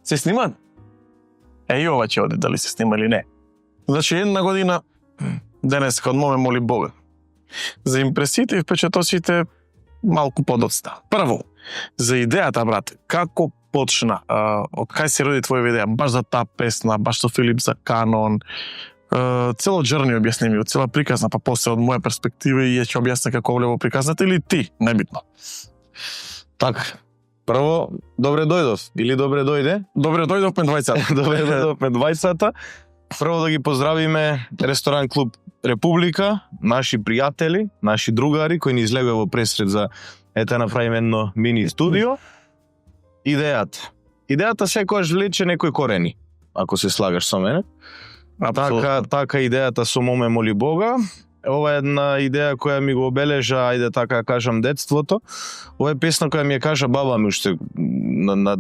Се снимат? И ова ќе оди дали се снима или не. Значи, една година, денес кад моме моли Бога. За импресиите и впечатоците малку подоцна. Прво, за идејата, брат, како почна, од кај се роди твоја идеја, баш за таа песна, баш со Филип за Канон, цело джерни објасни ми, цела приказна, па после од моја перспектива и ја ќе објасна како влево приказната или ти, небитно. Така. Прво, добре дојдов, или добре дојде. Добре дојдовме двајцата. Добре дојдовме двајцата. Прво да ги поздравиме Ресторан клуб Република, наши пријатели, наши другари кои ни излегува во пресред за направиме едно мини студио. Идејата секогаш влече некои корени, ако се слагаш со мене. Така идејата со моме моли Бога. Ова е една идеја која ми го обележа, ајде така кажам, детството. Ова е песна која ми ја кажа баба ми уште на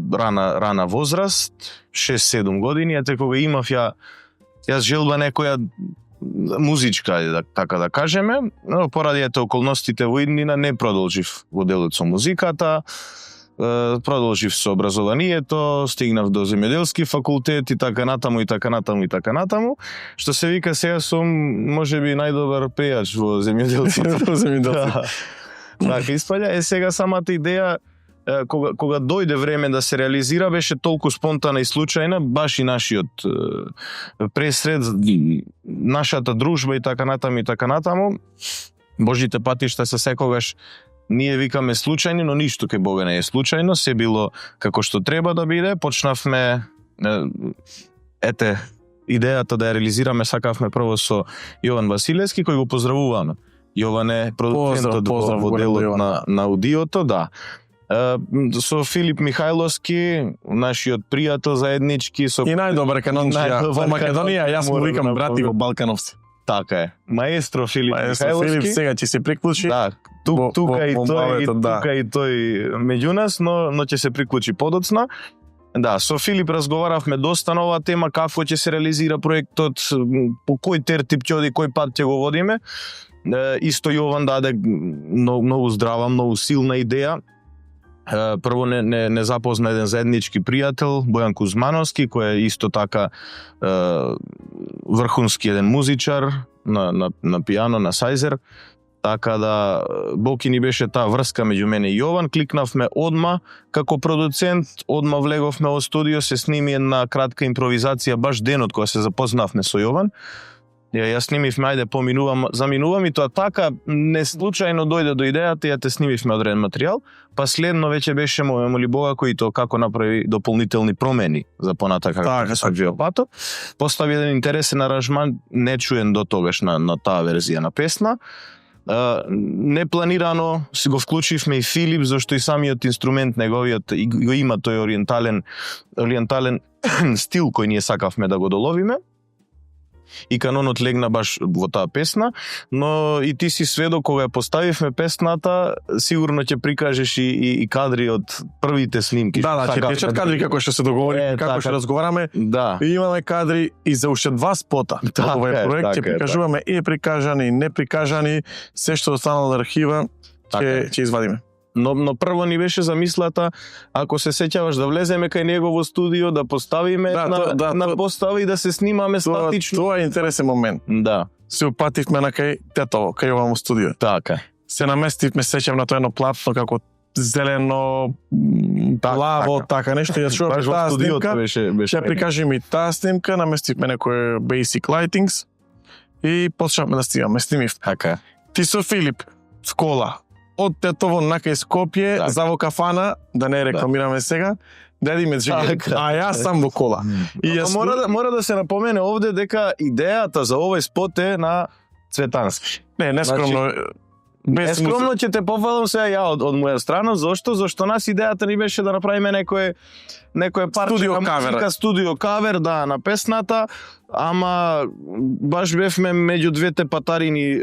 рана возраст, 6-7 години, ете кога имав јас желба некоја музичка, така да кажеме, но поради околностите во иднина не продолжив во делот со музиката, продолжив со образованието, стигнав до земјоделски факултет и така натаму. Што се вика, сега сум можеби најдобар пејач во земјоделците. Така испаѓа. Сега самата идеја, кога дојде време да се реализира, беше толку спонтана и случајна, баш и нашиот пресред, нашата дружба и така натаму. Божите патишта се секогаш ние викаме случајни, но ништо кај Бога не е случајно, се било како што треба да биде. Почнавме, идејата да ја реализираме, сакавме прво со Јован Василевски, кој го поздравуваме. Јован е продуцентот во делот на аудиото, да. Со Филип Михајловски, нашиот пријател заеднички. И најдобар канончија во Македонија, јас му викам брати во Балкановци. Така е. Маестро Филип Михајловски. Филип сега ќе се приклучи. Да, тука и тој меѓу нас, но ќе се приклучи подоцна. Да, со Филип разговаравме доста на оваа тема, како ќе се реализира проектот, по кој тертип ќе оди, кој пат ќе го водиме. Исто Јован даде многу здрава, многу силна идеја. Прво не запозна еден заеднички пријател, Бојан Кузмановски, кој е исто така врхунски еден музичар на пијано, на сајзер. Така да, Боки ни беше таа врска меѓу мене и Јован. Кликнавме одма како продуцент, одма влеговме во студио, се сними една кратка импровизација баш денот кога се запознавме со Јован. Јас снимивме, ајде заминувам и тоа така не случајно дојде до идејата, ја те снимивме одреден материјал, па следно веќе беше моме моли Бога кој тоа како направи дополнителни промени за понатака како со Џиопато. Постави еден интересен аранжман, не чуен до тогаш на таа верзија на песна. Непланирано си го вклучивме и Филип, зашто и самиот инструмент неговиот го има тој ориентален стил кој ние сакавме да го доловиме. И канонот легна баш во таа песна, но и ти си сведок кога ја поставивме песната, сигурно ќе прикажеш и кадри од првите снимки. Да, ќе печат кадри како што се договориме, како што разговараме. Да. И имаме кадри и за уште 2 спота. Овој проект ќе прикажуваме и прикажани, и неприкажани, се што останало архива ќе извадиме. Но прво ни беше замислата, ако се сеќаваш да влеземе кај негово студио, да поставиме на постава и да се снимаме статично. Тоа е интересен момент. Да. Се упативме на кај тетово, кај Јован студио. Така. Се наместивме, сеќав на тоа едно платно како зелено, лаво, така нешто. Ја чував таа снимка, ќе прикажем и таа снимка, наместивме некој basic lightings и почнавме да снимив. Така. Ти со Филип, скола, од Тетово на кај Скопје, за во кафана, да не рекламираме сега, дедиме джигер, а јас сам во кола. Мора да се напомене овде дека идејата за овој спот е на Цветански. Не скромно. Нескромно ќе те пофалам сега ја од моја страна, зашто нас идејата ни беше да направиме некој парче музика, студио кавер, да, на песната, ама баш бевме меѓу двете патарини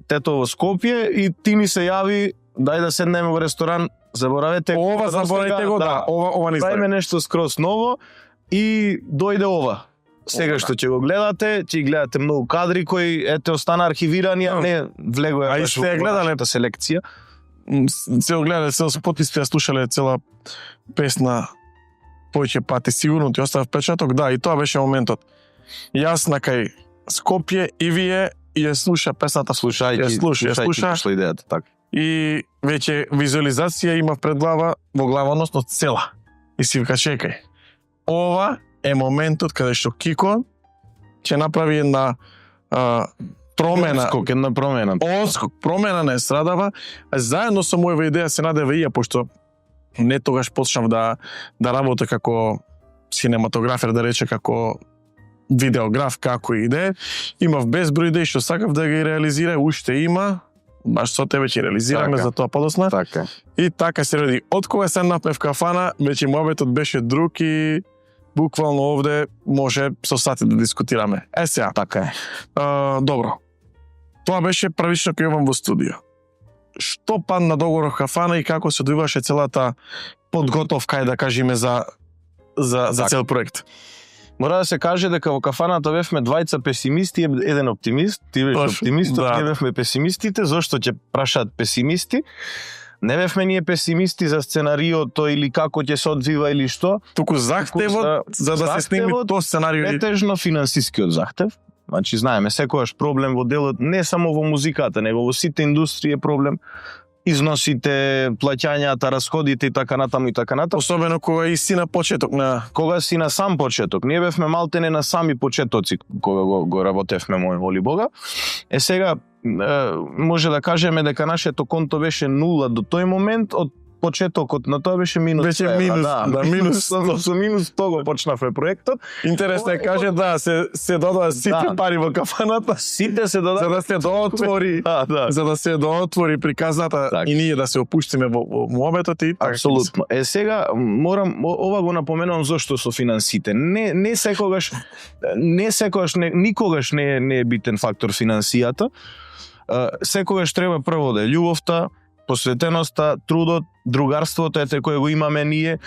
Тетово Скопје и ти ми се јави дај да седнеме во ресторан, заборавете го, да, ова не правиме нешто скроз ново и дојде ова. Сега што ќе го гледате, ќе гледате многу кадри кои остана архивирани, не влегоа во гледале селекција. Се го гледале, се спотисти, слушале цела песна повеќе пати сигурно ти остава впечаток, да, и тоа беше моментот. Јас на кај Скопје и вие ја слуша песната, ја слуша идејата, така. И веќе визуализација имав пред глава, во глава, односно цела. И си вика, чекај, ова е моментот каде што Кико ќе направи една промена. Одскок, промена на естрадава, заедно со мојава идеја се надева и ја, пошто не тогаш почнав да работя како синематографер, да рече како видеограф, како идеја. Имав безброј идеи што сакав да ги реализира, уште има, баш со тебе ќе реализираме за тоа подосна. Така. И така се роди. Од кога седнавме в кафана, веќе муабетот беше друг и буквално овде може со сати да дискутираме. Сега. Така е. Добро. Тоа беше првично кога јавам во студио. Што падна договор кафана и како се одвиваше целата подготовка, да кажеме, за цел проект? Мора да се каже дека во кафаната бевме двајца песимисти и еден оптимист. Ти беше оптимистот, ние бевме песимистите. Зошто ќе прашаат песимисти? Не бевме ние песимисти за сценариото или како ќе се одвива или што. Туку захтевот за да се сними тој сценарио. Претежно финансискиот захтев. Значи, знаеме, секогаш проблем во делот, не само во музиката, него во сите индустрии е проблем. Износите, плаќањата, расходите и така натаму и така натаму. Особено кога и си на почеток на... Кога си на сам почеток. Ние бевме малтене на сами почетоци кога го работевме моли Бога. Сега, може да кажеме дека нашето конто беше нула до тој момент, од почетокот на тоа беше минус. Беше минус, минус. Со минус 100 го почнавме проектот. Интересно е каже се додава сите пари во кафаната. Сите се додава за да се доотвори. За да се доотвори приказната и ние да се опуштиме во муабетот и така. Апсолутно. Сега морам ова го напоменувам зошто со финансите. Не секогаш никогаш не е битен фактор финансијата. Секогаш треба прво да е љубовта, посветеноста, трудот, другарството ете кое го имаме ние.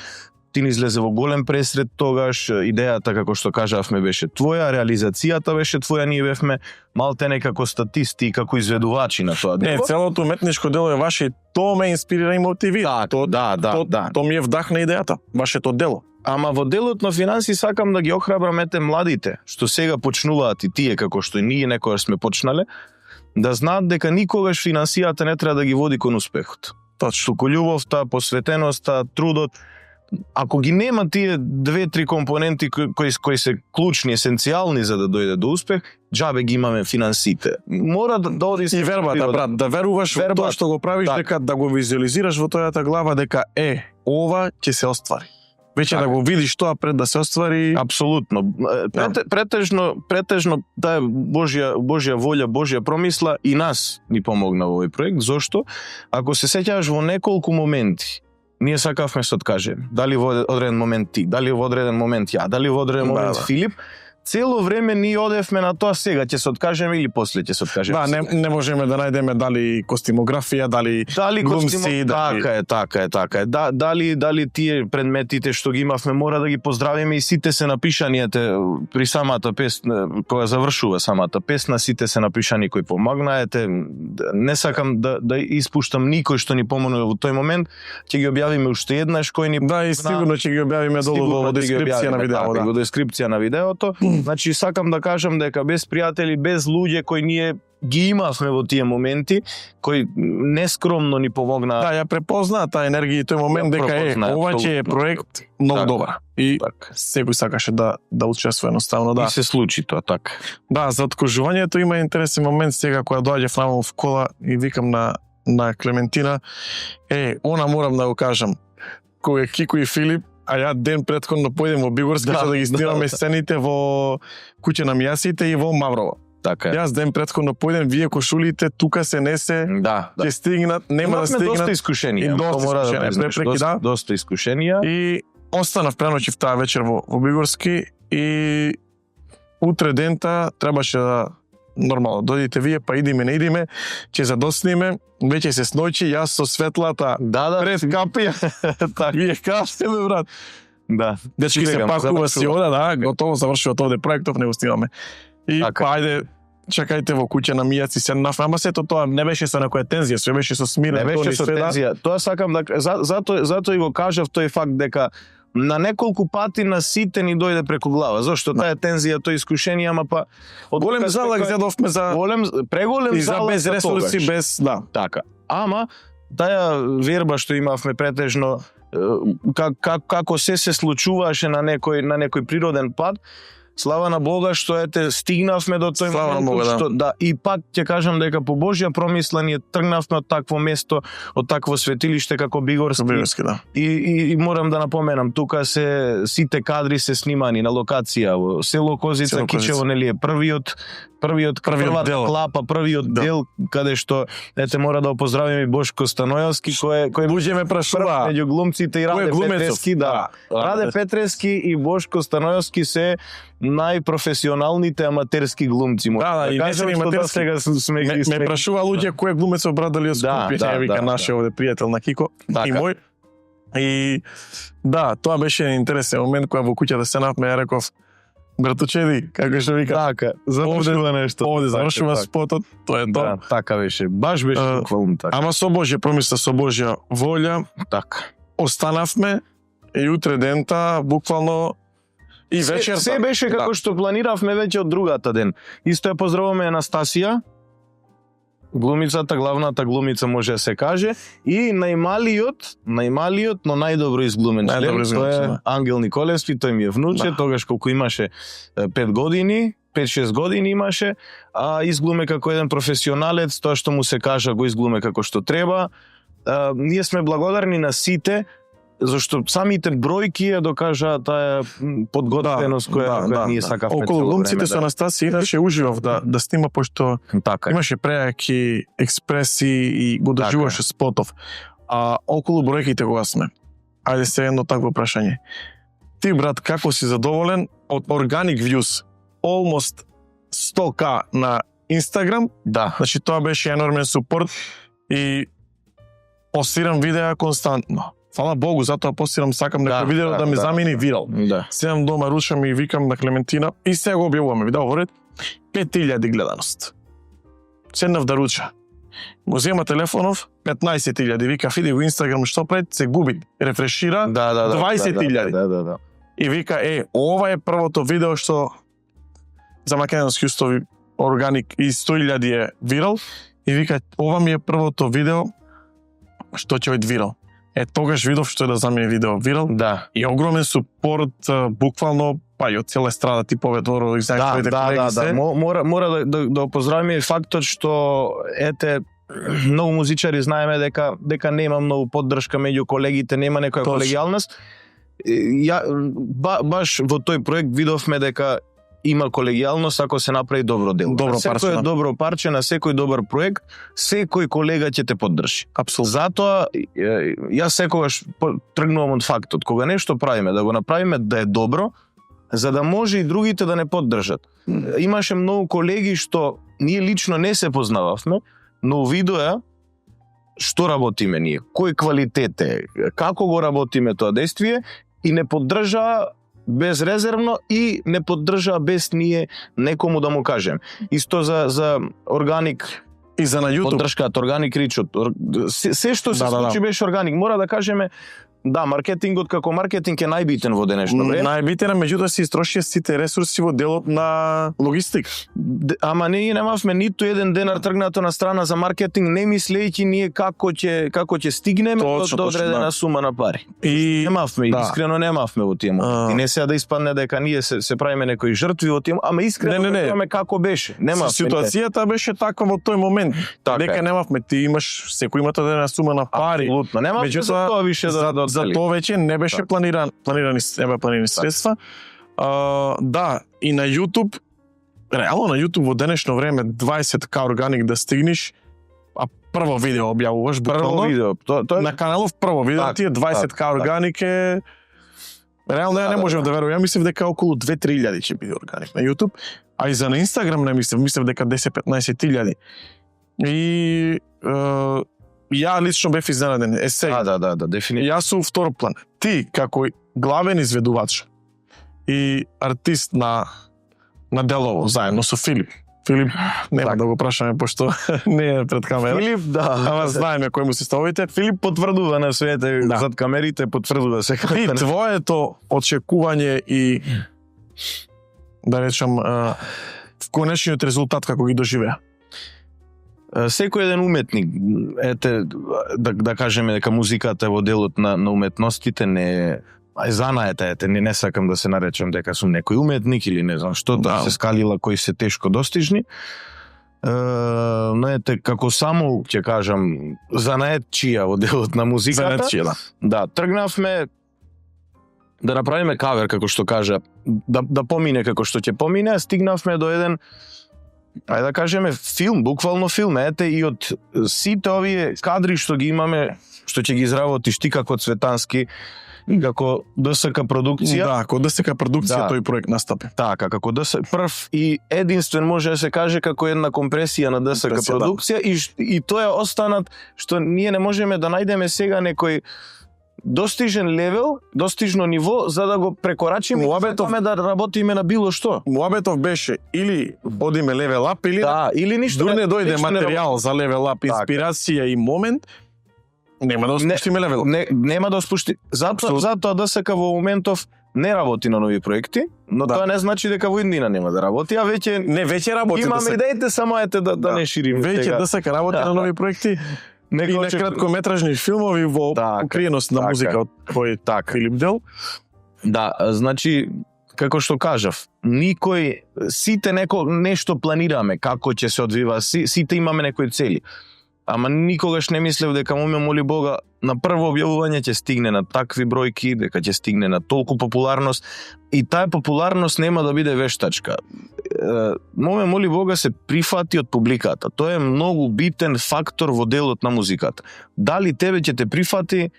Ти ни излезе во голем пресред тогаш, идејата како што кажавме беше твоја, реализацијата беше твоја, ние бевме малтене како статисти и како изведувачи на тоа дело. Не, целото уметничко дело е ваше, тоа ме инспирира и мотивира. Тоа ми е вдахна идејата, вашето дело. Ама во делот на финанси сакам да ги охрабрам младите, што сега почнуваат и тие како што и ние некогаш сме почнале, да знаат дека никогаш финансијата не треба да ги води кон успехот. Точно, љубовта, посветеноста, трудот, ако ги нема тие 2-3 компоненти кои се клучни, есенцијални за да дојде до успех, џабе ги имаме финансите. Мора да оди и вербата, брат, да веруваш во тоа што го правиш, дека да го визуализираш во твојата глава дека ова ќе се оствари. Веќе да го видиш тоа пред да се оствари. Апсолутно. Претежно таа Божја волја, Божја промисла и нас ни помогна во овој проект. Зошто? Ако се сеќаваш во неколку моменти, ние сакавме се откажеме. Дали во одреден момент ти, дали во одреден момент ја, дали во одреден момент Филип, цело време ние одевме на тоа сега ќе се откажеме или после ќе се откажеме. Да, не можеме да најдеме дали костимографија, дали глумци, така е. Дали тие предметите што ги имавме мора да ги поздравиме и сите се напишани при самата песна, кога завршува самата песна, сите се напишани кои помогнаете. Не сакам да испуштам никој што ни помогна во тој момент, ќе ги објавиме уште еднаш кој ни и сигурно ќе ги објавиме долу во дескрипција на видеото. Во дескрипција на видеото. Значи, сакам да кажам дека без пријатели, без луѓе кои ние ги имавме во тие моменти, кои нескромно ни помогна. Да, ја препозна таа енергија и тој момент дека ова ќе е проект многу добар. И секој сакаше да учествува едноставно, да. И се случи тоа, така. Да, за откажувањето има интересен момент сега кога доаѓав намо в кола и викам на Клементина, она морам да го кажам, кога Кико и Филип, а ја ден претходно појдем во Бигорски за да ги снимаме сцените во куќа на Мијасите и во Маврово. Така е. Јас ден претходно појдем, вие кошулите тука се несе, ќе стигнат, нема да стигнат. Доста искушенија. Доста искушенија. И останав преночив таа вечер во Бигорски и утре дента требаше да нормално дојдите вие, па идиме, не идиме, ќе задосниме, веќе се сноќи, јас со светлата пред капија. Вие кажете ме, брат. Да. Дечки се пакува си ода, готово завршува овде проектов, не го снимаме. И па ајде, чекајте во куќа на Мијаци се нафна, ама сето тоа не беше со некоја тензија, све беше со смирен. Не беше со тензија. Тоа сакам да затоа и го кажав тој факт дека на неколку пати на сите ни дојде преку глава. Зошто таа тензија, тој искушение, ама па голем залог зедовме за преголем и за залог без ресурси, тогаш. без да. Така. Ама таа верба што имавме претежно како се случуваше на некој природен пат, слава на Бога што стигнавме до тој момент што да, и пак ќе кажам дека по Божја промисла ние тргнавме од такво место, од такво светилиште како Бигорски, да. И морам да напоменам, тука сите кадри се снимани на локација во село Козица, Кичево, нели е првиот дел, клапа, првиот дел каде што мора да поздравиме и Бошко Станојовски кој луѓе ме прашува меѓу глумците и Раде Петрески, да. Раде Петрески и Бошко Станојовски се најпрофесионалните аматерски глумци. Да, и не се аматерски. Сега сме ме прашува луѓе кој глумецов брат дали Скопје, вика нашиот овде пријател на Кико и мој. И да, тоа беше интересен момент кога во куќата станавме, ја реков братучеди, како што вика. Така, завршува нешто. Овде завршува спотот, тоа е тоа. Да, така беше. Баш беше буквално така. Ама со Божја промисла, со Божја волја, така. Останавме и утре дента буквално и вечерта. Се беше како што планиравме веќе од другата ден. Исто ја поздравуваме Анастасија, глумицата, главната глумица може да се каже, и најмалиот, но најдобро изглумен член, тоа е Ангел Николевски, тој ми е внуче, тогаш колку имаше 5 години, 5-6 години имаше, а изглуме како еден професионалец, тоа што му се кажа го изглуме како што треба. Ние сме благодарни на сите, зашто самите бројки ја докажа таа подготвеност која ние сакавме. Околу глумците со Анастасија иначе уживав да снима, пошто имаше прејаки експресии и го доживуваше спотов. А околу бројките кога сме, ајде се едно такво прашање. Ти, брат, како си задоволен од organic views? Almost 100k на Instagram. Да. Значи тоа беше енормен супорт и постирам видеа константно. Фала Богу, затоа постирам, сакам некој видео да ми замени вирал. Да. Седам дома, рушам и викам на Клементина и сега го објавуваме видео воред 5000 гледаност. Седнав да руча. Го зема телефонов 15.000, вика иди во Инстаграм, што пред се губи, рефрешира 20.000. Да. И вика ова е првото видео што за македонски устови органик и 100.000 е вирал и вика ова ми е првото видео што ќе од вирал. Тогаш видов што е да замени видео вирал. Да. И огромен супорт, буквално, па и од цела естрада, типове Доро, и знаеш да. Мора да поздравиме фактот што многу музичари знаеме дека нема многу поддршка меѓу колегите, нема некоја колегијалност. Баш во тој проект видовме дека има колегијалност ако се направи добро дело. Секој добро парче, на секој добар проект, секој колега ќе те поддржи. Апсолутно. Затоа јас секогаш тргнувам од фактот кога нешто правиме, да го направиме да е добро, за да може и другите да не поддржат. Имаше многу колеги што ние лично не се познававме, но видоа што работиме ние, кој квалитет е, како го работиме тоа действие и не поддржаа безрезервно и не поддржаа без ние некому да му кажем. Исто за органик и за на YouTube. Поддршката, органик ричот. Се што се случи беше органик. Мора да кажеме, да, маркетингот како маркетинг е најбитен во денешно време. Најбитен, меѓутоа се истрошија сите ресурси во делот на логистика. Ама ние немавме ниту еден денар тргнато на страна за маркетинг, не мислејќи ние како ќе стигнеме до одредена сума на пари. И немавме, искрено немавме во тие моменти. Не сега да испадне дека ние се правиме некои жртви во тие, ама искрено немаме како беше. Немавме. Ситуацијата беше таква во тој момент. Дека немавме, ти имаш секој има одредена сума на пари. Апсолутно, немавме за тоа више за тоа веќе не беше планирани средства. Да, и на YouTube, реално на YouTube во денешно време 20k органик да стигнеш, а прво видео објавуваш, прво видео. На каналов прво видео ти е 20k органик е реално ја не можам да верувам. Ја мислев дека околу 2-3 илјади ќе биде органик на YouTube, а и за на Instagram не мислев дека 10-15 илјади. И ја лично бев изненаден. Да, дефинитивно. Јас сум втор план. Ти, како главен изведувач и артист на делово, заедно со Филип, Филип, нема да го прашаме, пошто не е пред камера. Филип, да. Ама знаеме кој му се ставите. Филип потврдува на свете, зад камерите потврдува секако. И твоето очекување и да речам конечниот резултат како ги доживеа? Секој еден уметник, да кажеме дека музиката е во делот на уметностите, не занаете, не сакам да се наречам дека сум некој уметник или не знам што, се скалила кои се тешко достижни. Но како само ќе кажам занаетчија во делот на музиката. Занаетчија, да. Да, тргнавме да направиме кавер, како што кажа, да помине како што ќе помине, стигнавме до еден, ајде да кажеме, филм, буквално филм, и од сите овие кадри што ги имаме, што ќе ги изработиш ти како Цветански, како ДСК продукција. Да, како ДСК продукција тој проект настапи. Така, како ДСК прв и единствен може да се каже како една компресија на ДСК продукција, и тоа е останат што ние не можеме да најдеме сега некој достижен левел, достижно ниво за да го прекорачиме и да работиме на било што. Муабетов беше или одиме левел ап или ништо не дојде материјал за левел ап, инспирација и момент, нема да спуштиме левел. Нема да спушти. Затоа ДСК во моментов не работи на нови проекти, но тоа не значи дека во иднина нема да работи, а веќе работи. Имаме идеите, само да не шириме. Веќе ДСК работи на нови проекти. И на краткометражни филмови во укриеност на музика од кој Филип дел. Да, значи, како што кажав, сите нешто планираме, како ќе се одвива, сите имаме некои цели. Ама никогаш не мислев дека Моме моли Бога на прво објавување ќе стигне на такви бројки, дека ќе стигне на толку популарност, и таа популарност нема да биде вештачка. Моме моли Бога се прифати од публиката. Тоа е многу битен фактор во делот на музиката. Дали тебе ќе те прифати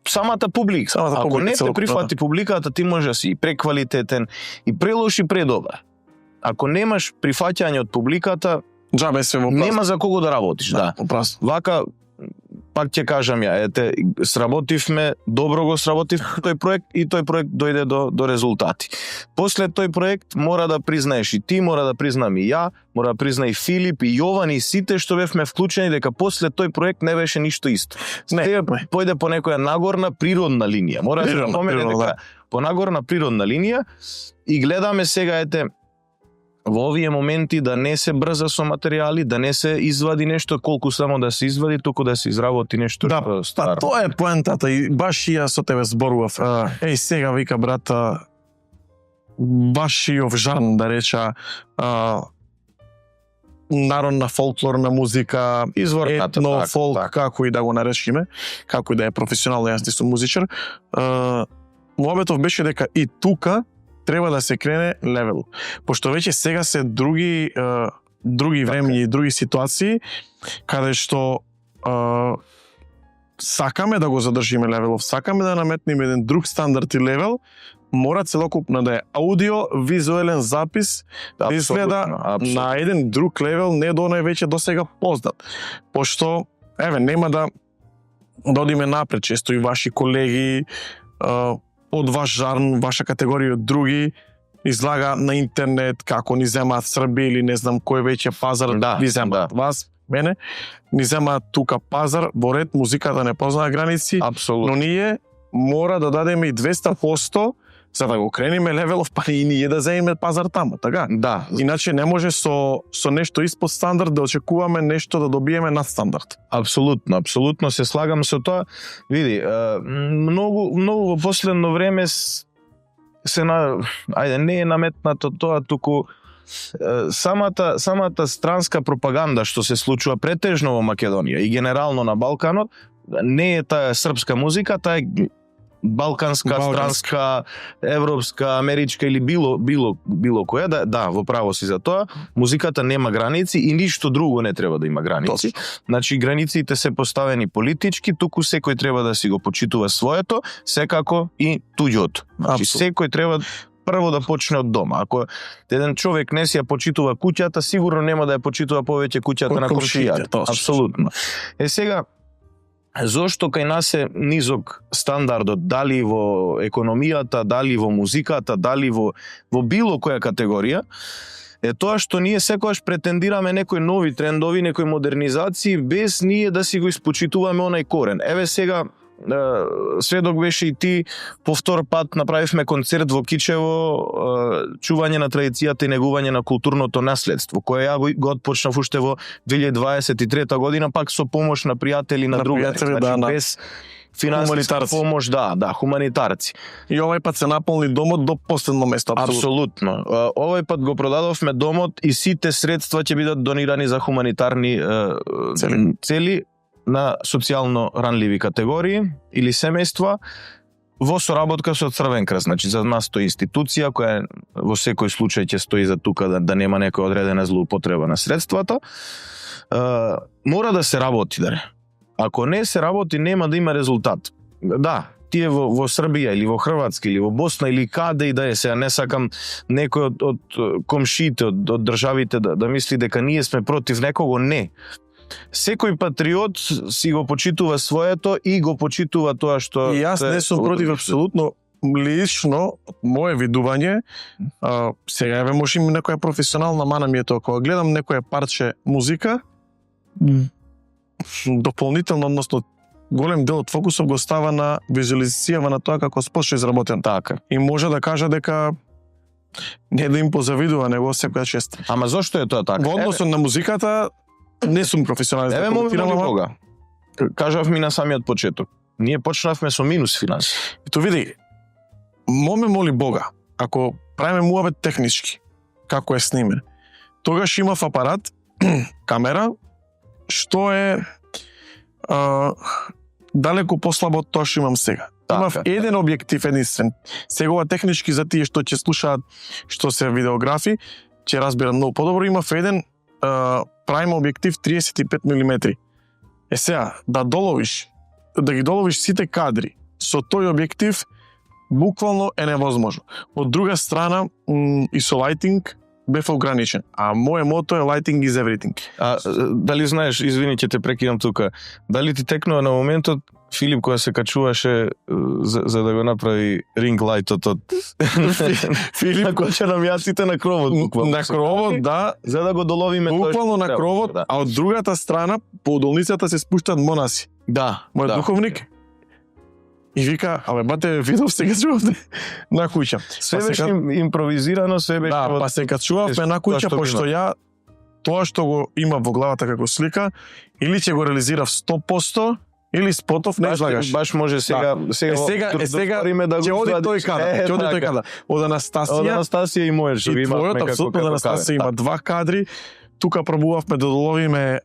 самата публика. Ако не те прифати публиката, ти може да си и преквалитетен, и прелош и предобар. Ако немаш прифаќање од публиката, џабе се во нема за кого да работиш, да. Вака, пак ќе кажам сработивме, добро го сработивме тој проект, и тој проект дојде до резултати. После тој проект мора да признаеш и ти, мора да признам и ја, мора да призна и Филип, и Јован, и сите што бевме вклучени, дека после тој проект не беше ништо исто. Појде по некоја нагорна природна линија. Мора да се помине дека по нагорна природна линија, и гледаме сега, во овие моменти да не се брза со материјали, да не се извади нешто колку само да се извади, туку да се изработи нешто старо. Тоа е поентата, и баш и јас со тебе зборував. Сега вика брата, баш и овжан да реча, народна фолклорна музика, етно, фолк, како и да го наречиме, како и да е професионално, јас не сум музичар. Муабетов беше дека и тука треба да се крене левел. Пошто веќе сега се други времиња и други ситуации, каде што сакаме да го задржиме левелов, сакаме да наметнеме еден друг стандард и левел, мора целокупно да е аудио, визуелен запис, да изгледа на еден друг левел, не до највеќе до сега познат. Пошто, нема да одиме напред, често и ваши колеги, од ваш жарн, ваша категорија од други, излага на интернет како ни земаат Срби или не знам кој веќе пазар ви земаат. Вас, мене, ни земаат тука пазар, во ред музиката не познава граници, но ние мора да дадеме и 200% за да го крениме левелов, па и ние да земеме пазар таму, така? Да. Иначе не може со нешто испод стандард да очекуваме нешто да добиеме над стандард. Апсолутно се слагам со тоа. Види, многу во последно време не е наметнато тоа, туку самата странска пропаганда што се случува претежно во Македонија и генерално на Балканот, не е таа српска музика, таа е балканска, странска, европска, америчка или било која, да, во право си за тоа. Музиката нема граници и ништо друго не треба да има граници. Значи, границите се поставени политички, туку секој треба да си го почитува своето, секако и туѓото. Значи, секој треба прво да почне од дома. Ако еден човек не си ја почитува куќата, сигурно нема да ја почитува повеќе куќата на комшијата. Апсолутно. Сега, зошто кај нас е низок стандардот, дали во економијата, дали во музиката, дали во било која категорија, е тоа што ние секогаш претендираме некои нови трендови, некои модернизации, без ние да си го испочитуваме онај корен. Еве сега, сведок беше и ти, по втор пат направивме концерт во Кичево, чување на традицијата и негување на културното наследство, кое ја го отпочнав уште во 2023 година, пак со помош на пријатели на другари, значи без финансиска помош, хуманитарци. И овај пат се наполни домот до последно место, апсолутно. Овај пат го продадовме домот и сите средства ќе бидат донирани за хуманитарни цели на социјално ранливи категории или семејства во соработка со Црвен крст. Значи за нас тоа е институција која во секој случај ќе стои за тука да нема некоја одредена злоупотреба на средствата. Мора да се работи, Ако не се работи, нема да има резултат. Да, тие во Србија или во Хрватска или во Босна или каде и да е, сега не сакам некој од комшиите, од државите да мисли дека ние сме против некого, не. Секој патриот си го почитува своето и го почитува тоа што... И јас не сум против апсолутно, лично, моје видување, сега еве може има некоја професионална мана ми е тоа, кога гледам некоја парче музика, дополнително, односно голем дел од фокусов го става на визуализацијава на тоа како спот што е изработен. Така. И може да кажа дека не да им позавидува, него секоја чест. Ама зошто е тоа така? Во односот на музиката, не сум професионалист. Еве моме моли Бога. Кажав ми на самиот почеток. Ние почнавме со минус финанси. Ето види, моме моли Бога, ако правиме муабет технички, како е снимен, тогаш имав апарат, камера, што е далеко послабо од тоа што имам сега. Имав еден објектив единствен. Сега технички за тие што ќе слушаат, што се видеографи, ќе разберат многу подобро. Имав еден прайм објектив 35 мм. Сега, да ги доловиш сите кадри со тој објектив, буквално е невозможно. Од друга страна, и со лајтинг бев ограничен. А моје мото е lighting is everything. Дали знаеш, извини ќе те прекинам тука, дали ти текнува на моментот Филип која се качуваше за да го направи ринг лајтот од Филип кој ќе нам јаците на кровот буквално. На кровот, да, за да го доловиме буквално на кровот, а од другата страна по удолницата се спуштаат монаси. Да, мојот духовник. И вика, абе бате, видов се качувавте на куќа. Све беше импровизирано, све беше... Да, па се качувавме на куќа, пошто ја тоа што го има во главата како слика, или ќе го реализирав 100%, или спотов не излагаш. Баш може сега... Сега ќе оди тој кадар, ќе оди тој кадар. Од Анастасија и мојот, што и твојот, апсолутно, од Анастасија има 2 кадри. Тука пробувавме да доловиме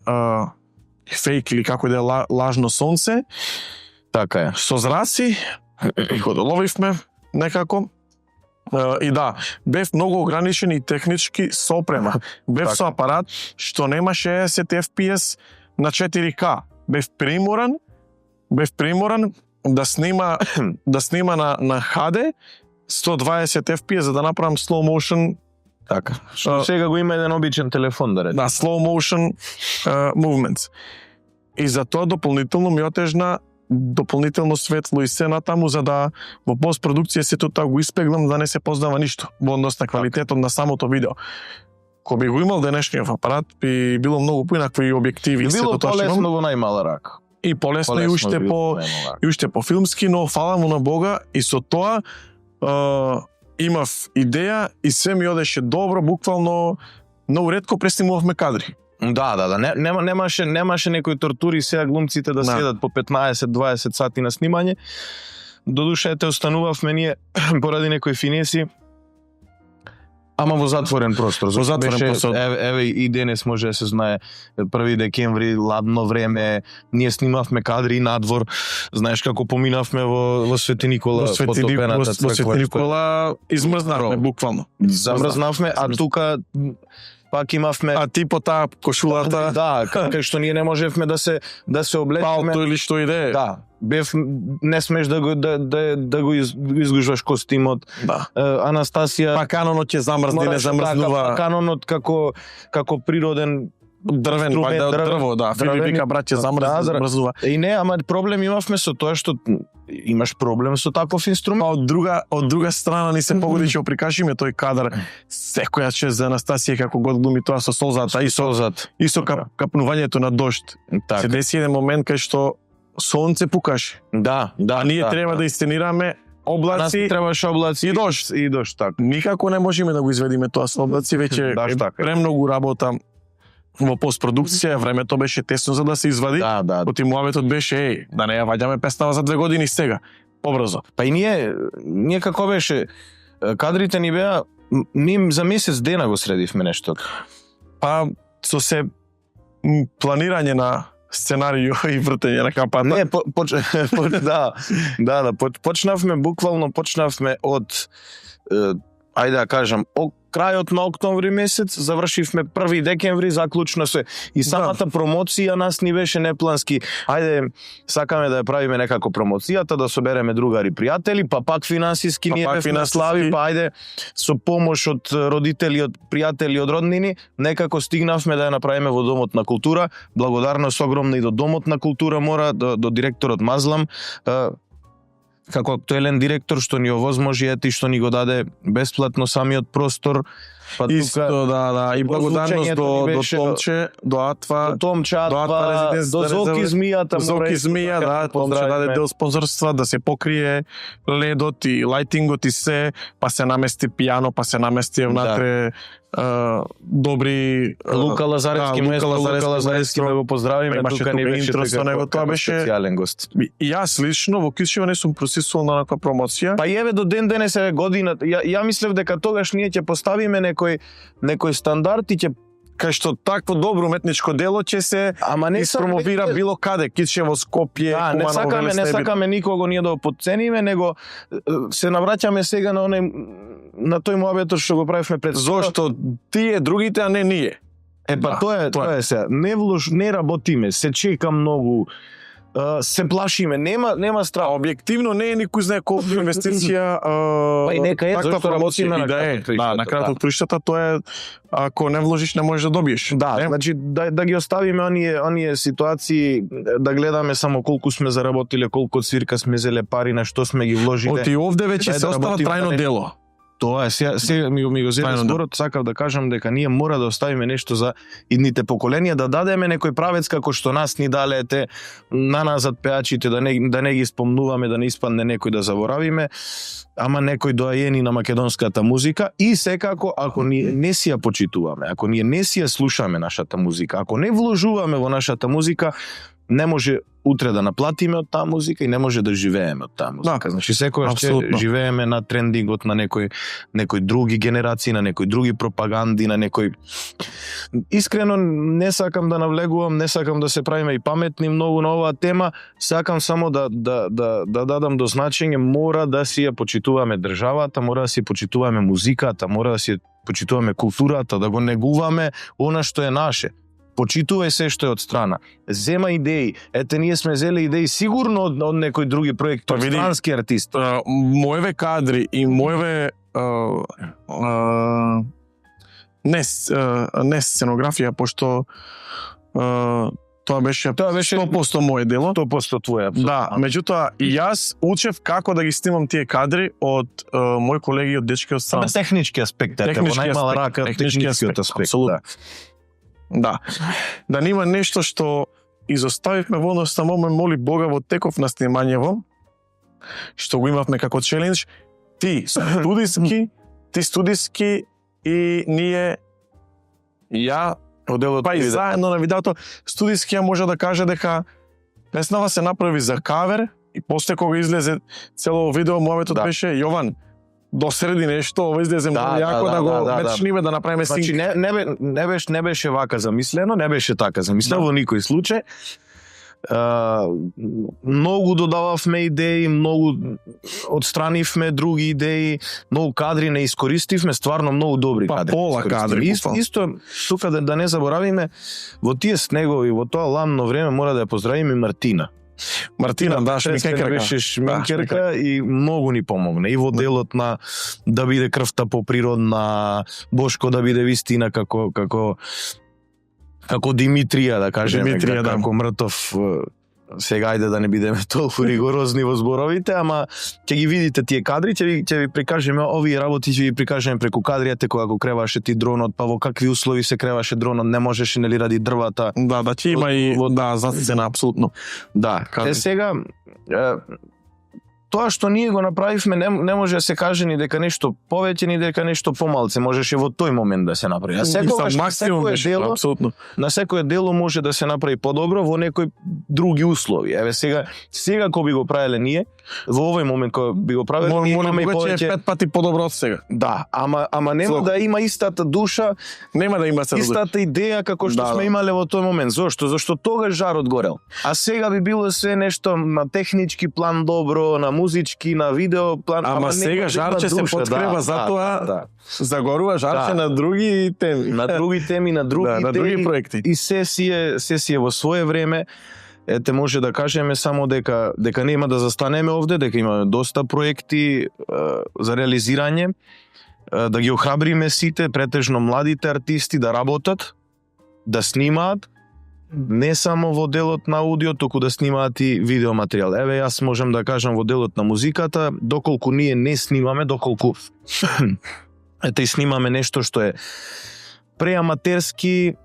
фейк или како да е лажно сонце. Така е. Со зраси, го доловивме некако. И да, бев многу ограничен и технички со опрема. Бев со апарат што нема 60 FPS на 4K. Бев приморан да снима на HD 120 FPS за да направам slow motion. Така. Што сега го има еден обичен телефон да речем. Да, slow motion movements. И за тоа дополнително ми отежна дополнително светло и се натаму за да во постпродукција сето тоа го испеглам да не се познава ништо во однос на квалитетот на самото видео. Кога би го имал денешниот апарат, би било многу поинакви објективи и сето тоа што имам. Било полесно во најмала рака. И полесно и уште по филмски, но фала му на Бога и со тоа имав идеја и се ми одеше добро, буквално многу ретко преснимувавме кадри. Да, немаше некои тортури сега глумците да седат по 15-20 сати на снимање. Додуша ете останувавме ние поради некои финеси, ама во затворен простор. Во затворен простор. Еве и денес може да се знае 1 декември, ладно време, ние снимавме кадри надвор. Знаеш како поминавме во Свети Никола, во Свети Никола измрзнавме буквално. Замрзнавме, а тука пак имавме... А ти по таа кошулата... Да, кај што ние не можевме да се облечеме... Палто или што иде. Да, не смеш да го изгужваш костимот. Да. Анастасија... Па канонот ќе замрзне, не замрзнува. Канонот како природен дрвен, вајда од дрво, да. Филип вика браќе замрзува. И не, ама проблем имавме со тоа што имаш проблем со таков инструмент. Од друга страна ни се погоди ќе прикажиме тој кадар секоја чест за Анастасија како год глуми тоа со солзата и со капнувањето на дожд. Се деси еден момент кај што сонце пукаше. Да. А ние треба да истенираме облаци, требаше облаци и дожд, така. Никако не можеме да го изведиме тоа со облаци, веќе премногу работа во постпродукција, времето беше тесно за да се извади. Да. Оти муабетот беше да не ја ваѓаме песнава за 2 години сега, побрзо. Па и ние како беше кадрите ни беа ним за месец дена го средивме нешто. Па со се планирање на сценарио и вртење на капата. Не, почнавме од ајде да кажам, крајот на октомври месец, завршивме 1 декември, заклучно се. И самата промоција нас ни беше неплански. Ајде, сакаме да ја правиме некако промоцијата, да собереме другари пријатели, па пак финансиски ние бевме слави, па ајде со помош од родители, од пријатели, од роднини, некако стигнавме да ја направиме во Домот на култура. Благодарност огромна и до Домот на култура мора, до директорот Мазлам, како актуелен директор што ни овозможи и што ни го даде бесплатно самиот простор. Па исто, да, и благодарност до Томче, до Атва, до Зоки Змијата. Зоки Змија, да, Томче даде дел спонзорства да се покрие ледот и лајтингот и се, па се намести пијано, па се намести внатре добри Лука Лазаревски, да го поздравиме, тука не беше тоа беше специјален гост. И јас лично во Кичево не сум присуствувал на некоја промоција. Па еве до ден денес е година. Ја мислев дека тогаш ние ќе поставиме некој стандард и ќе кај што такво добро уметничко дело ќе се испромовира било каде, Кичево, Скопје, Куманово, не сакаме никого ние да го потцениме, него се навраќаме сега на тој муабетот што го правивме пред. Зошто тие другите, а не ние? Па тоа е сега. Не работиме, се чека многу. Се плашиме, нема страх. Објективно не е никој знае колку инвестиција. Па и нека е, зашто работиме на крајот од труштата, тоа е ако не вложиш не можеш да добиеш. Да, значи да ги оставиме оние ситуации, да гледаме само колку сме заработиле, колку од свирка сме зеле пари, на што сме ги вложиле. Оти овде веќе се остава трајно дело. Тоа е, сега ми го зеде зборот, сакав да кажам дека ние мора да оставиме нешто за идните поколенија, да дадеме некој правец како што нас ни далете на назад пеачите, да не ги спомнуваме, да не испадне некој да заборавиме, ама некој доајени на македонската музика и секако ако ние не си ја почитуваме, ако ние не си ја слушаме нашата музика, ако не вложуваме во нашата музика, не може утре да наплатиме од таа музика и не може да живееме од таа музика. Значи секогаш ќе живееме на трендингот на некои други генерации, на некои други пропаганди, на некој. Искрено не сакам да навлегувам, не сакам да се правиме и паметни многу на оваа тема, сакам само да дадам до значење, мора да си ја почитуваме државата, мора да си почитуваме музиката, мора да си почитуваме културата, да го негуваме она што е наше. Почитувај се што е од страна. Зема идеи. Ете, ние сме зеле идеи сигурно од некои други проекти, од странски артисти. Моеве кадри и моеве не сценографија, пошто тоа беше 100% моје дело. 100% твоје, апсолутно. Да, меѓутоа и јас учев како да ги снимам тие кадри од мои колеги од дечки од страна. Технички аспект, во најмала рака, техничкиот аспект. Да. Да нема нешто што изоставивме во однос на моме моли Бога во теков на снимањево, што го имавме како челендж, ти студиски и ние ја оделот па и заедно на видеото студиски може да каже дека песнава се направи за кавер и после кога излезе цело видео муабетот беше Јован до среди нешто, ова излезе многу јако да го мечниме, да направиме синк. Значи не беше вака замислено, не беше така замислено во никој случај. Многу додававме идеи, многу отстранивме други идеи, многу кадри не искористивме, стварно многу добри кадри. Пола кадри. Исто, тука да не заборавиме, во тие снегови, во тоа ламно време мора да ја поздравиме Мартина. Да, шминкерка. Беше шминкерка и многу ни помогна. И во делот на да биде крвта поприродна, Бошко да биде вистина како како Димитрија, да кажеме, Димитрија, да. како мртов. Сега ајде да не бидеме толку ригорозни во зборовите, ама ќе ги видите тие кадри, ќе ви прикажеме овие работи, ќе ви прикажеме преку кадријата кога го креваше ти дронот, па во какви услови се креваше дронот, не можеше нели ради дрвата. Да, ќе има и засцена апсолутно. Да, сега тоа што ние го направивме не може да се каже ни дека нешто повеќе ни дека нешто помалце, можеше во тој момент да се направи. А секогаш на секое дело може да се направи подобро во некои други услови. Еве сега кога би го правеле ние, во овој момент кога би го правеле ние имаме и повеќе 5 пати подобро од сега. Да, ама нема да има истата душа, нема да има истата идеја како што сме имале во тој момент. Зошто тогаш жарот горел. А сега би било се нешто на технички план добро, на музички, на видео план, ама сега жарче се подкрева затоа загорува жарче на други теми. На други теми, на други проекти. И сесија во свое време. Ете, може да кажеме само дека нема да застанеме овде, дека имаме доста проекти за реализирање, да ги охрабриме сите, претежно младите артисти да работат, да снимаат, не само во делот на аудио, туку да снимаат и видеоматеријал. Еве, јас можам да кажам во делот на музиката, доколку ние не снимаме, доколку и снимаме нешто што е преаматерски,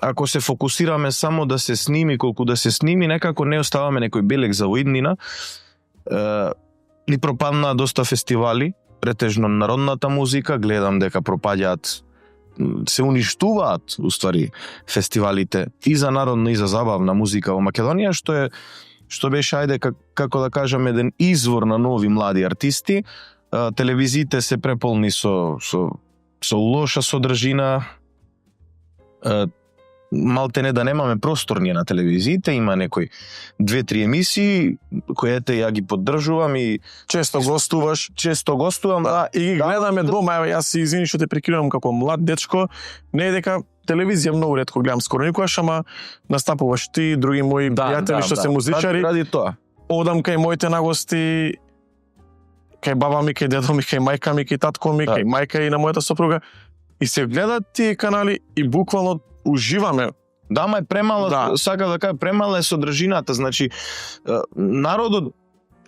ако се фокусираме само да се сними, колку да се сними, некако не оставаме некој белег за уиднина. Ни пропаднаа доста фестивали, претежно народната музика, гледам дека пропаѓаат, се уништуваат, уствари, фестивалите и за народна и за забавна музика во Македонија, што беше, ајде, како да кажам, еден извор на нови млади артисти. Телевизиите се преполни со лоша содржина, малтене да немаме простор ние на телевизиите, има некои 2-3 емисии кои ја ги поддржувам и често гостувам, да, и ги гледаме дома. Еве, јас извини што те прекинувам како млад дечко, не е дека телевизија многу ретко гледам, скоро никогаш, ама настапуваш ти, други мои пријатели што се музичари. Ради тоа. Одам кај моите нагости, кај баба ми, кај дедо ми, кај мајка ми, кај татко ми, кај мајка и на мојата сопруга, и се гледат тие канали и буквално уживаме. Да, ма е премала, сака да кажа, премала е содржината, значи народот,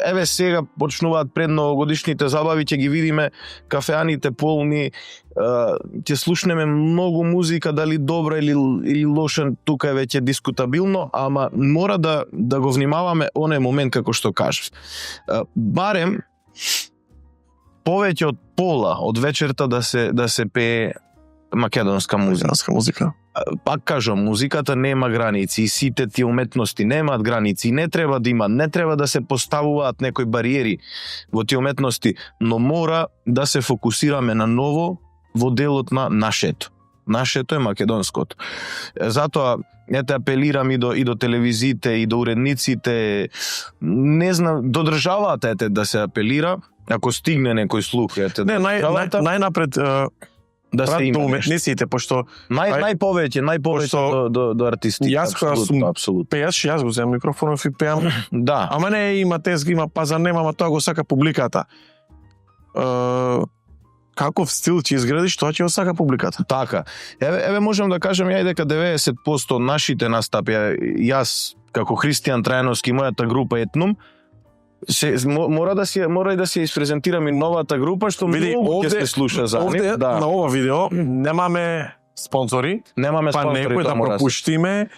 еве сега почнуваат предновогодишните забави, ќе ги видиме кафеаните полни, ќе слушнеме многу музика, дали добра или лоша, тука е веќе дискутабилно, ама мора да го внимаваме оној момент како што кажав. Барем повеќе од пола од вечерта да се пее македонска музика. Пак кажам, музиката нема граници и сите тие уметности немаат граници, не треба да има, не треба да се поставуваат некои бариери во тие уметности, но мора да се фокусираме на ново во делот на нашето. Нашето е македонското. Затоа апелирам и до телевизиите и до уредниците, не знам, до државата да се апелира, ако стигне некој слух, не, најнапред да се има уметниците, пошто најповеќе до артисти. Јас кога сум пееш, јас го земам микрофонов и пеам. Да. Ама не има тезга, има пазар, нема, ама тоа го сака публиката. Каков стил ќе изградиш, тоа ќе го сака публиката. Така. Еве можам да кажам ја дека 90% нашите настапи, јас како Христијан Трајановски, мојата група Етнум, мора да се испрезентираме новата група, што многу ќе се слуша за нив. Овде на ова видео немаме спонзори, некој да пропуштиме,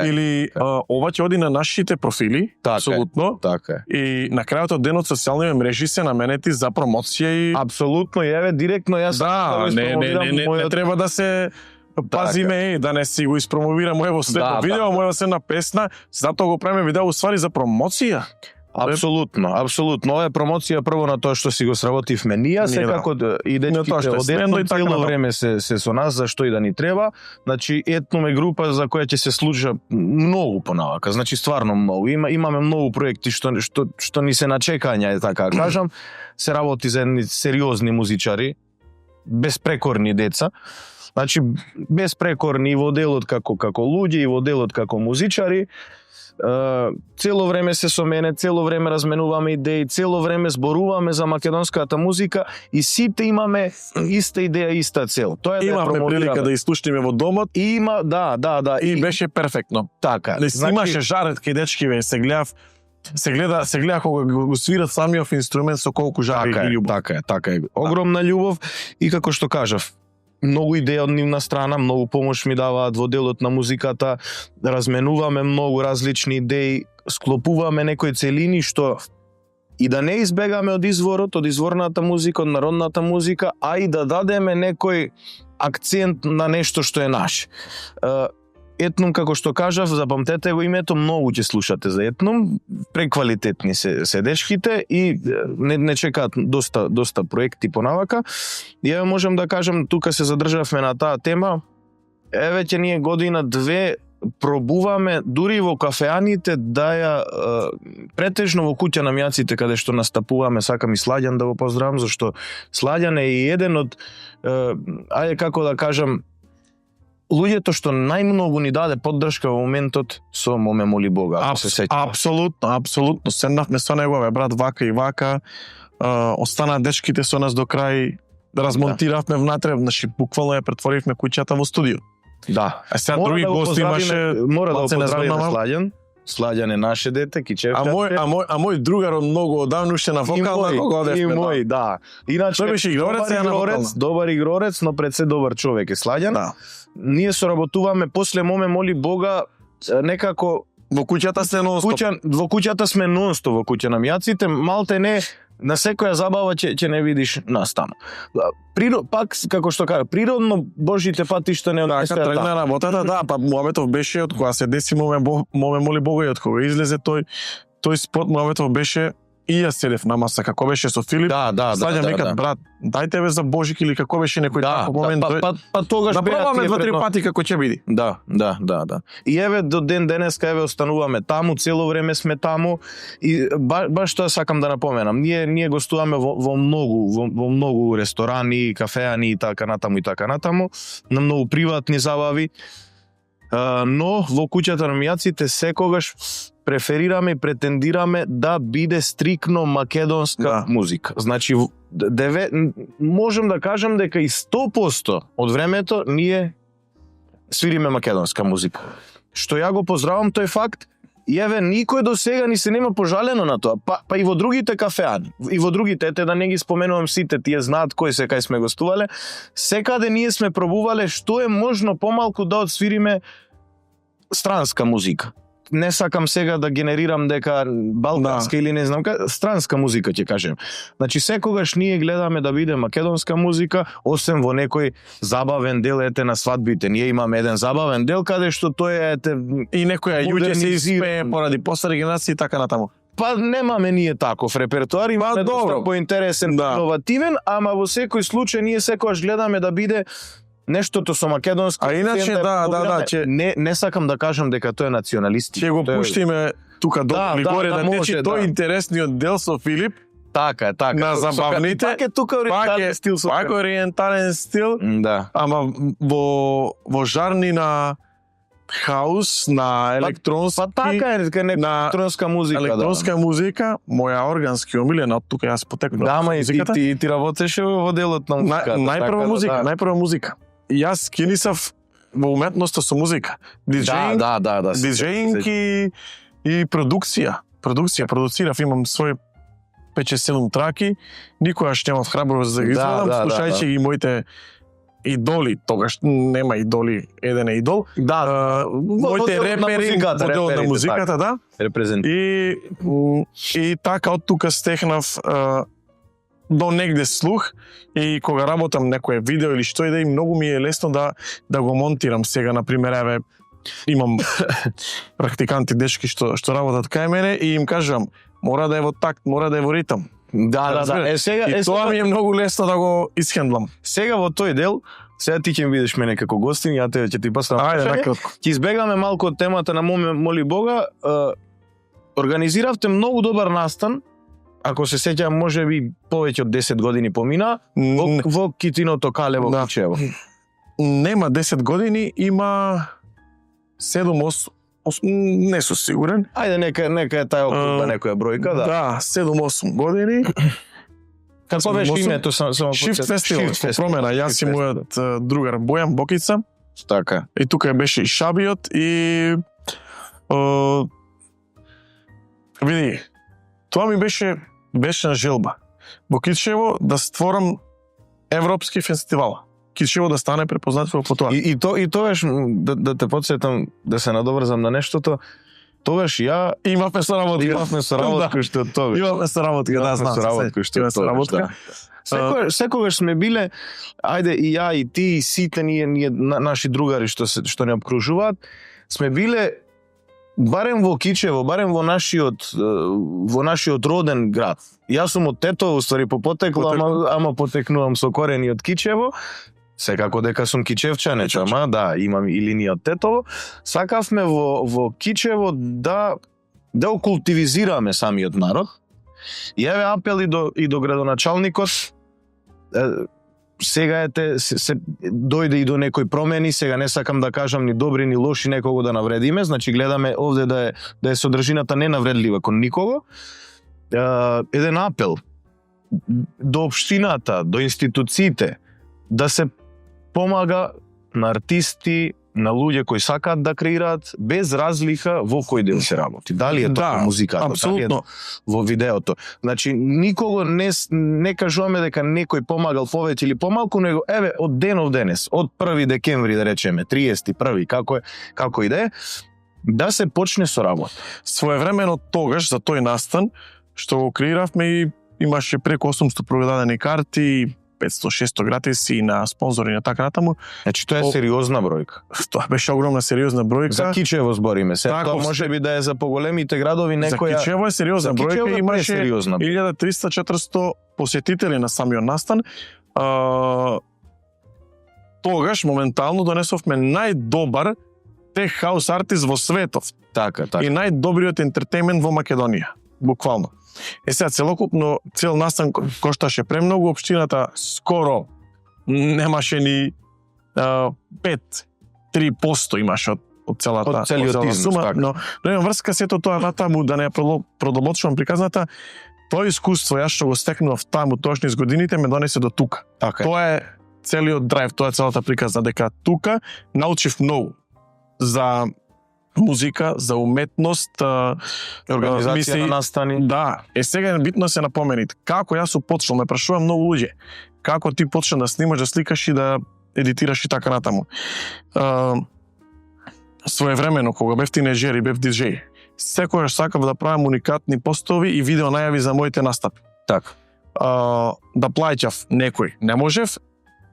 или ова ќе оди на нашите профили, апсолутно. И на крајот од денот социјалните мрежи се наменети за промоција и апсолутно, еве директно јас не треба да се пазиме, да не си го испромовираме во следно видео, моја следна песна, затоа го правиме видео уствари за промоција. Апсолутно. Ова е промоција прво на тоа што си го сработивме ние, секако и дечките од Етнум цело време се со нас, зашто и да ни треба. Значи, Етнум е група за која ќе се служа многу понавака, значи стварно многу. Имаме многу проекти што ни се на чекање, така да кажам. Се работи за едни сериозни музичари, безпрекорни деца. Значи, безпрекорни и во делот како луѓе, и во делот како музичари. Цело време се со мене, цело време разменуваме идеи, цело време зборуваме за македонската музика и сите имаме иста идеја, иста цел. Тоа е да имавме прилика да слушнеме во домот. Има, да. И беше перфектно. Така. Имаше жарет кај дечкиве, се гледа кога го свират самиот инструмент со колку жар и љубов. Така е. Огромна љубов и како што кажав, многу идеја од нивна страна, многу помош ми даваат во делот на музиката, разменуваме многу различни идеи, склопуваме некои целини што и да не избегаме од изворот, од изворната музика, од народната музика, а и да дадеме некој акцент на нешто што е наше. Етнум, како што кажав, запамтете го името, многу ќе слушате за Етнум, преквалитетни се дечките и не чекаат доста проекти понавака. И еве можам да кажам, тука се задржавме на таа тема, веќе ние година-две пробуваме дури во кафеаните да ја претежно во куќа на мјаците каде што настапуваме, сакам и Сладјан да го поздравам, зашто Сладјан е и еден од ајде како да кажам луѓето што најмногу ни даде поддршка во моментот со Моме моли Бога, ако се сеќаваш. Апсолутно. Седнавме со него, брат, вака и вака. Останаа дечките со нас до крај, размонтиравме внатре, значи буквално ја претворивме куќата во студио. Да. А сега други гости имаше, мора да го поздравиме Сладјан. Сладјан е наше дете, кичевче. А мој другар од многу одавно уште на вокална, кога одевме. И мој, да. Иначе тој беше игрорец, добар игрорец, но пред се добар човек е Сладјан. Да. Ние соработуваме после Моме моли Бога некако во куќата сме нонстоп. Во куќата сме нонстоп во куќа на мјаците, малте не на секоја забава ќе не видиш настана. Пак како што кажа, природно Божите патишта не однесува. Така тргна работата, да, па муабетов беше од кога се деси Моме моли Бога и од кога излезе тој спот, муабетов беше и јас седев на маса, како беше со Филип. Сладјам викат, брат, дајте бе за Божик или како беше некој таков момент. Па тогаш да пробаме 2-3 пати како ќе биде. Да. И еве до ден денеска еве остануваме таму, цело време сме таму и баш тоа сакам да напоменам. Ние гостуваме во многу ресторани, кафеани и така натаму, на многу приватни забави. Но во куќата на мјаците секогаш преферираме и претендираме да биде стрикно македонска музика. Значи, можам да кажам дека и 100% од времето ние свириме македонска музика. Што ја го поздравам тој факт, и еве никој до сега ни се нема пожалено на тоа, па и во другите кафеани, и во другите, да не ги споменувам сите, тие знаат кој се кај сме гостувале, секаде ние сме пробувале што е можно помалку да одсвириме странска музика. Не сакам сега да генерирам дека балканска или не знам странска музика ќе кажем. Значи секогаш ние гледаме да биде македонска музика, освен во некој забавен дел на свадбите. Ние имаме еден забавен дел каде што тој и некоја јуќе се испее поради постара генерација и така натаму. Па немаме ние таков репертоар, имаме доста поинтересен, иновативен, ама во секој случај ние секогаш гледаме да биде нештото со македонски. А иначе не сакам да кажам дека тоа е националисти. Ќе го пуштиме тука долу горе да тече тој интересниот дел со Филип. Така. На забавните. Пак е тука ориентален стил. Пак ориентален стил. Да. Ама во жарни на хаус, на електронски. Па така е електронска музика. Електронска музика, моја органски омилена, од тука јас потекнав. Да, ма и ти работеше во делот на музика. Најпрва музика. Јас кинисав во уметноста со музика. Диджеинг и продукција. Продуцирав, имам свој 5-7 траки, никогаш немав храброст да ги извадам, слушајќи ги моите идоли, тогаш нема идоли, еден е идол. Моите репери во делот на музиката, да. И така од тука стехнав до негде слух и кога работам некое видео или што и да, и многу ми е лесно да го монтирам. Сега, например, еве, имам практиканти дечки што работат кај мене и им кажам, мора да е во такт, мора да е во ритам. Да. И тоа ми е многу лесно да го исхендлам. Сега во тој дел, сега ти ќе ми видиш мене како гостин, ја ќе ти поставам прашање. Ќе избегаме малку од темата на Моме моли Бога. Организиравте многу добар настан, ако се сеќавам, можеби повеќе од 10 години помина, во Китиното кале во Кичево. Нема 10 години, има 7-8 не сум сигурен. Ајде, нека е тај околна некоја бројка, да. Да, 7-8 години. Како беше името само Shift Festival, промена. Јас и мојот другар Бојан Бокица. Така. И тука беше и Шабиот и види, тоа ми беше на желба. Во Кичево да створам европски фестивал. Кичево да стане препознатливо по тоа. И тогаш да те потсетам, да се надоврзам на нештото, тогаш ја имавме соработка што тогаш. Имавме соработка, да, знам. Соработка што тогаш. Секогаш сме биле, ајде и ја и ти и сите ние наши другари што не обкружуваат, сме биле барем во Кичево, барем во нашиот роден град. Јас сум од Тетово, ствари по потекло, ама потекнувам со корени од Кичево. Секако дека сум кичевчанец, ама да, имам и линија од Тетово. Сакавме во Кичево да окултивизираме самиот народ. И еве апел и до градоначалникот. Сега се дојде и до некои промени, сега не сакам да кажам ни добри ни лоши некого да навредиме, значи гледаме овде да е содржината ненавредлива кон никого. Еден апел до општината, до институциите, да се помага на артисти, на луѓе кои сакаат да креираат, без разлика во кој дел се работи. Дали е тоа музиката, дали е во видеото. Значи, никого не кажуваме дека некој помагал повеќе или помалку, него еве од денов денес, од 1 декември да речеме, 31, како и да се почне со работа. Своевремено тогаш за тој настан што го креиравме и имаше преку 800 продадени карти, 500-600 гратиси на спонзори на така натаму. Значи тоа е сериозна бројка. Тоа беше огромна сериозна бројка. За Кичево збориме се. Тоа можеби да е за поголемите градови некоја. За Кичево е сериозна бројка, имаше 1300-400 посетители на самиот настан. Тогаш моментално донесовме најдобар тех хаус артист во светот. Така. И најдобриот ентертејмент во Македонија. Буквално. Сега целокупно цел настан кошташе премногу, општината скоро немаше ни 5-3% имаше од целата сума, така. но имам врска сето тоа натаму да не продомотшувам приказната, тоа искуство јас што го стекнував таму точно из годините ме донесе до тука. Така. Тоа е целиот драйв, тоа е целата приказна, дека тука научив многу за музика, за уметност, организација на настани. Да, сега е битно се напомените. Како јас сум почнал, ме прашува многу луѓе. Како ти почна да снимаш, да сликаш и да едитираш и така натаму. Своевремено, кога бев тинеџер и бев диџеј, секогаш сакав да правам уникатни постови и видео најави за моите настапи. Така. Да плаќав некој, не можев.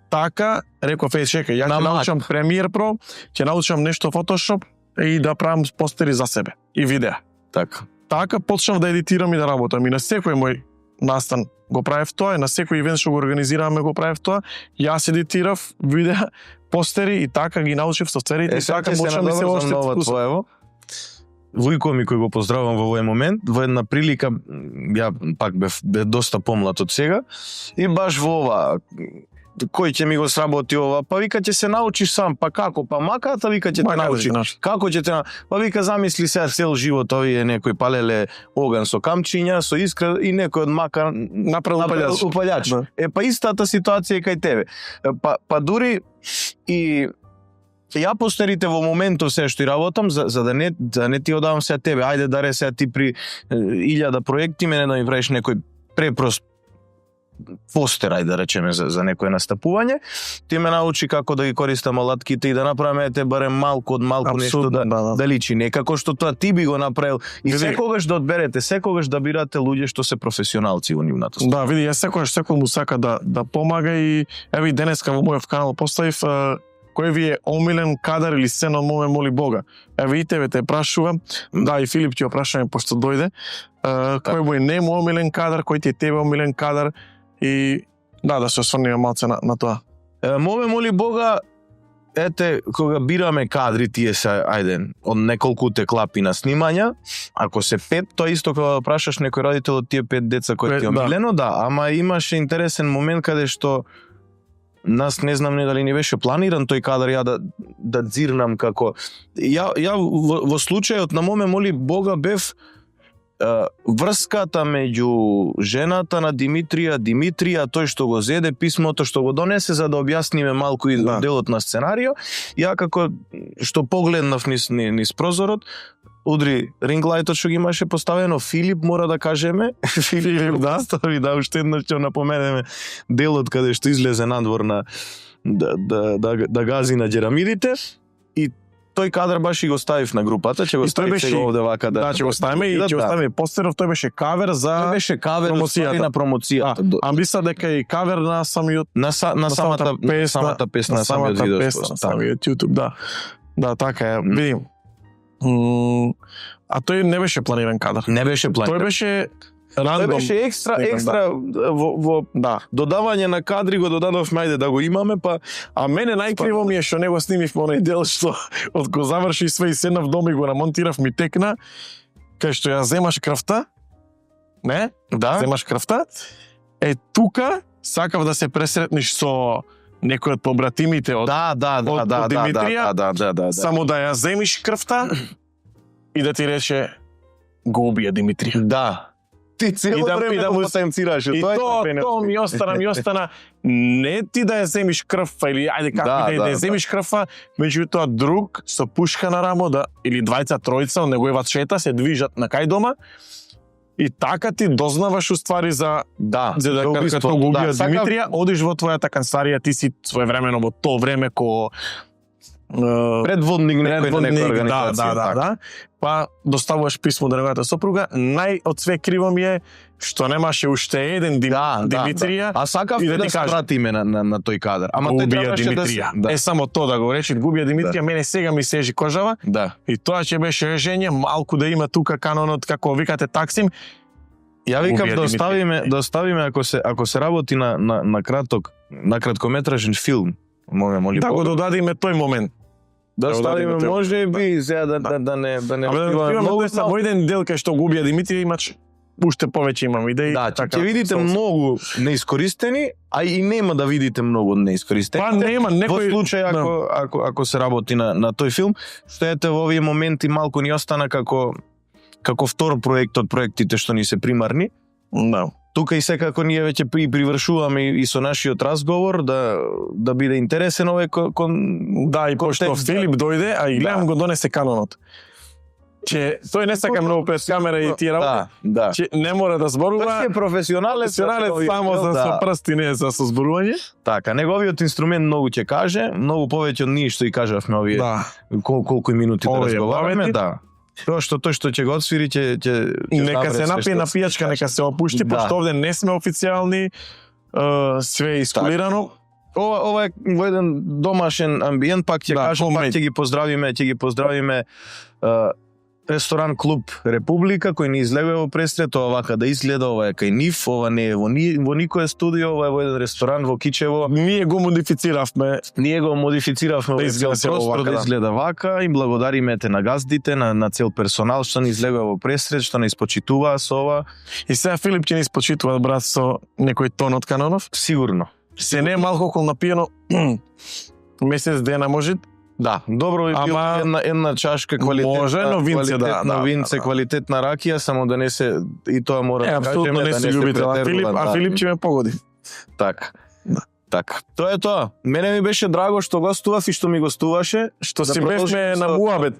Така, реков, чекај, ја ќе научам Premiere Pro, ќе научам нешто Photoshop, и да правам постери за себе и видеа. Така почнав да едитирам и да работам и на секој мој настан го правев тоа, и на секој ивент што го организираваме го правев тоа. Јас едитирав видеа, постери и така ги научив софтверите и така почнам да се твоево. Вујко ми кој го поздравувам во овој момент, во една прилика, ја пак бев доста помлад од сега, и баш во ова кој ќе ми го сработи ова, па вика ќе се научиш сам, па како, па маката вика ќе те научи. Како ќе те, па вика замисли сега цел живот овие некои палеле оган со камчиња, со искра и некој од мака направил упалјач. Па истата ситуација кај тебе. Па дури и ја постерите во моментов се што и работам, за да не ти одавам сега тебе. Ајде даре сега ти при 1000 проекти мене да ми правиш некој препрост постер, ајде да речеме, за некое настапување. Ти ме научи како да ги користам алатките и да направиме барем малку од малку нешто да личи. Некако што тоа ти би го направил. И секогаш да одберете, секогаш да бирате луѓе што се професионалци во нивната страна. Да, види, јас секој му сака да помага и еви денеска во мојот канал поставив кој ви е омилен кадар или сцена моме моли Бога. Еве и тебе те прашувам, да и Филип ќе прашуваме пошто дојде. Кој му е не му омилен кадар, кој ти е тебе омилен кадар? И да се осврнеме малце на тоа. Моме моли Бога, ете, кога бираме кадри, тие се, ајде, од неколкуте клапи на снимања, ако се 5, тоа исто кога прашаш некој родител од тие 5 деца кои ти омилено, да, ама имаше интересен момент каде што нас не знам не дали не беше планиран тој кадар ја да дзирнам како ја во случајот на моме моли Бога бев врската меѓу жената на Димитрија, тој што го зеде писмото, што го донесе за да објасниме малку и делот на сценарио. Ја како што погледнав низ прозорот, удри ринглајтот што ги имаше поставено, Филип мора да кажеме, Филип стави уште еднаш ќе напоменеме делот каде што излезе надвор на да гази на джерамидите и тој кадар баш и го ставив на групата, ќе го ставим сега овде вака ќе го ставиме и ќе го ставиме постеров, тој беше кавер за промоцијата. На промоцијата. Мисля дека и кавер на самиот на самата песна, на самиот самиот YouTube, да. Да, така е. Види. А тој не беше планиран кадар. Не беше планиран. Тој беше рандом. Тој беше екстра во додавање на кадри го додадовме, ајде да го имаме, па а мене најкриво ми е што не го снимивме оној дел што од го заврши све и седнав дома и го намонтирав, ми текна кај што ја земаш крвта. Не? Да. Земаш крвта. Тука сакав да се пресретниш со некој од побратимите од Димитрија. Да. Само да ја земиш крвта и да ти рече го убија Димитрија. Да. Ти цело време да му потенцираш. И тоа ми остана. Не ти да ја земиш крвта или ајде како да ја земиш крвта, меѓутоа друг со пушка на рамо или двајца, тројца, неговата шета се движат на кај дома. И така ти дознаваш уствари за како го убија Димитрија, одиш во твојата кансарија, ти си своевремено во тоа време ко предводник некој организација. Да. Па доставуваш писмо до неговата сопруга, од све криво ми е што немаше уште еден Димитрија. А сакав да ти спратиме на тој кадар. Ама тој требаше Димитрија. Само тоа да го речи, губија Димитрија, мене сега ми сежи кожава. Да. И тоа ќе беше решение, малку да има тука канонот како викате Таксим. Ја викам да оставиме ако се работи на краткометражен филм. Да го додадиме тој момент. Да оставиме може би сега да не многу само еден дел кај што го убија Димитрија, имаш уште повеќе имам идеи. Да, ќе видите многу неискористени, а и нема да видите многу неискористени. Па нема некој во случај ако се работи на тој филм, што ете во овие моменти малку ни остана како втор проект од проектите што ни се примарни. Да. Тука и секако ние веќе привршуваме и со нашиот разговор да биде интересен овој да, и пошто Филип дојде, а и гледам го донесе канонот. Че тој не сака многу пред камера и тие работи. Да. Че не мора да зборува. Тој е професионалец само за со прсти, не за со зборување. Така, неговиот инструмент многу ќе каже, многу повеќе од ние што и кажавме овие. Да. Колку минути да разговараме, да. Тоа што ќе го отсвири ќе нека се напие на пијачка, нека се опушти, пошто овде не сме официјални, све е искулирано. Ова е во еден домашен амбиент, пак ќе кажам, пак ќе ги поздравиме ресторан клуб Република кој ни излегува во Престрет, ова вака да изгледа, ова е кај нив, ова не е во никое студио, ова е во еден ресторан во Кичево. Ние го модифициравме да изгледа вака и благодариме на газдите, на цел персонал што ни излегува во Престрет, што ни испочитуваа со ова. И сега Филип ќе ни испочитува, брат, со некој тон од канонов? Сигурно. Се не е малку околу напиено месец дена може. Да, добро би било една чашка квалитетна винце, квалитетна ракија, само да не се и тоа мора да кажеме да не се љубител, а Филип ќе ме погоди. Така. Тоа е тоа. Мене ми беше драго што гостував и што ми гостуваше, што си бевме на муабет,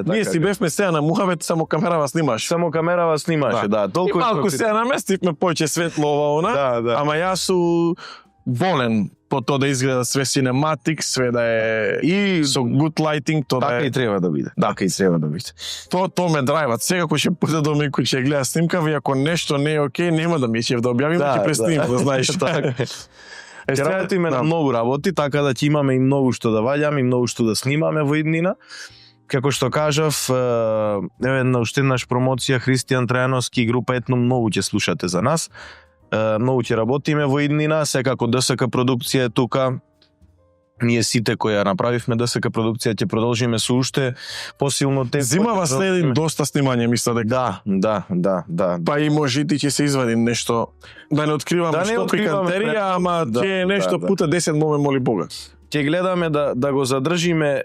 Ние си бевме сега на муабет, само камерава снимаше. Да. Толку малку сега наместивме повеќе светло ова, ама јас су волен по тоа да изгледа све синематик, све да е и со good lighting, тоа така и треба да биде. Така и треба да биде. Тоа ме драйват. Сега кој ќе путе до мене, кој ќе гледа снимкава и ако нешто не е окей, нема да ми ќе да објавиме, ќе преснимиме, да знаеш. Ќе работиме на многу работи, така да ќе имаме и многу што да ваѓаме, и многу што да снимаме во иднина. Како што кажав, еве уште еднаш промоција, Христијан Трајановски и група Етно многу ќе слушате за нас. Многу ќе работиме во иднина, секако ДСК продукција е тука. ние сите кои ја направивме ДСК продукција ќе продолжиме со уште посилно темпо. Зима вас следи доста снимање, мисля дека. Да. Па и може и ќе се извадим нешто, да не откриваме што пикантерија, ама ќе нешто пута 10 моли Бога. Ќе гледаме да го задржиме.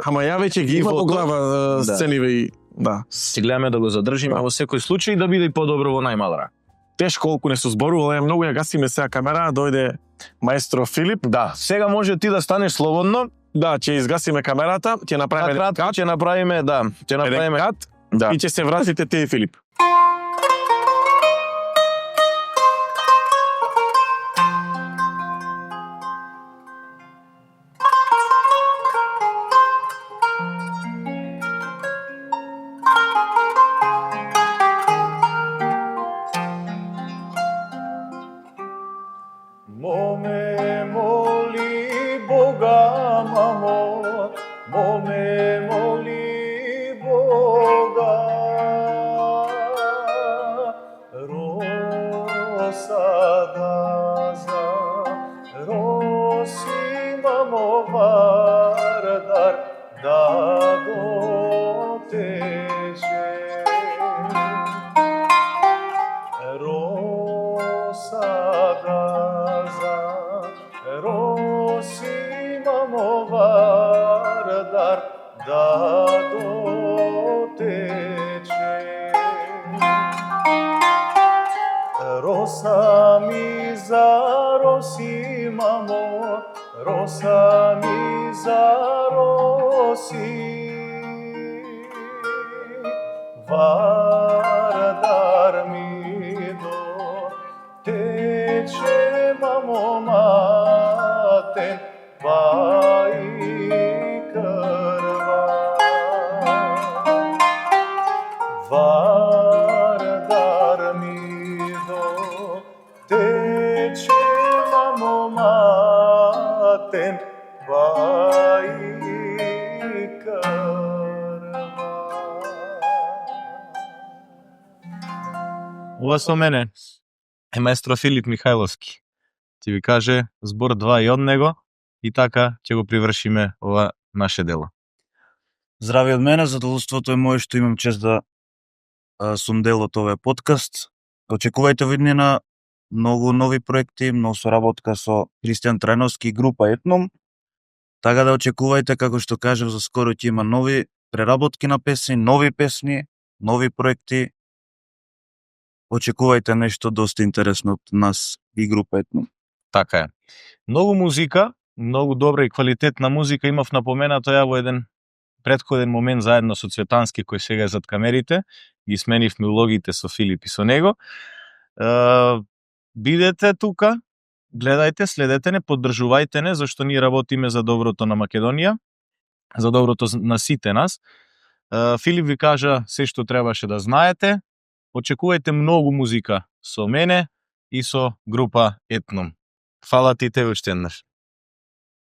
Ама ја веќе ги има по глава сцениве и да. Ќе гледаме да го задржиме, а во секој случај да биде и подобро во најмал рак. Тешко колку не се зборувало, е многу ја гасиме сега камера, дојде маестро Филип. Да, сега може ти да станеш слободно. Да, ќе изгасиме камерата, ќе направиме кат, ќе направиме кат, и ќе се вратите ти и Филип. Моме моли Бога, мамо, моме моли Бога. Роса за роси, мамо, вардар, да дотече. Роси, мамо, вардар, да дотече. Роса ми зароси, мамо, роса ми зароси. Вардар ми дотече, мамо, матен, па и крва. Вардар ми дотече, мамо, матен, па и крва. Ова со мене е маестро Филип Михајловски. Ќе ви каже збор 2 и од него и така ќе го привршиме ова наше дело. Здрави од мене, задоволството е моје што имам чест да сум дел од овој подкаст. Очекувајте во иднина многу нови проекти, многу соработка со Кристијан Трајновски и група Етном. Така да очекувајте, како што кажав, за скоро ќе има нови преработки на песни, нови проекти. Очекувајте нешто доста интересно од нас и група Етном. Така е. Многу музика, многу добра и квалитетна музика имав напоменато ја во еден претходен момент заедно со Цветански, кој сега е зад камерите. Ги сменивме улогите со Филип и со него. Бидете тука, гледајте, следете не, поддржувајте не, зашто ние работиме за доброто на Македонија, за доброто на сите нас. Филип ви кажа се што требаше да знаете. Очекувајте многу музика со мене и со група Етном. Фала ти тебе уште еднаш.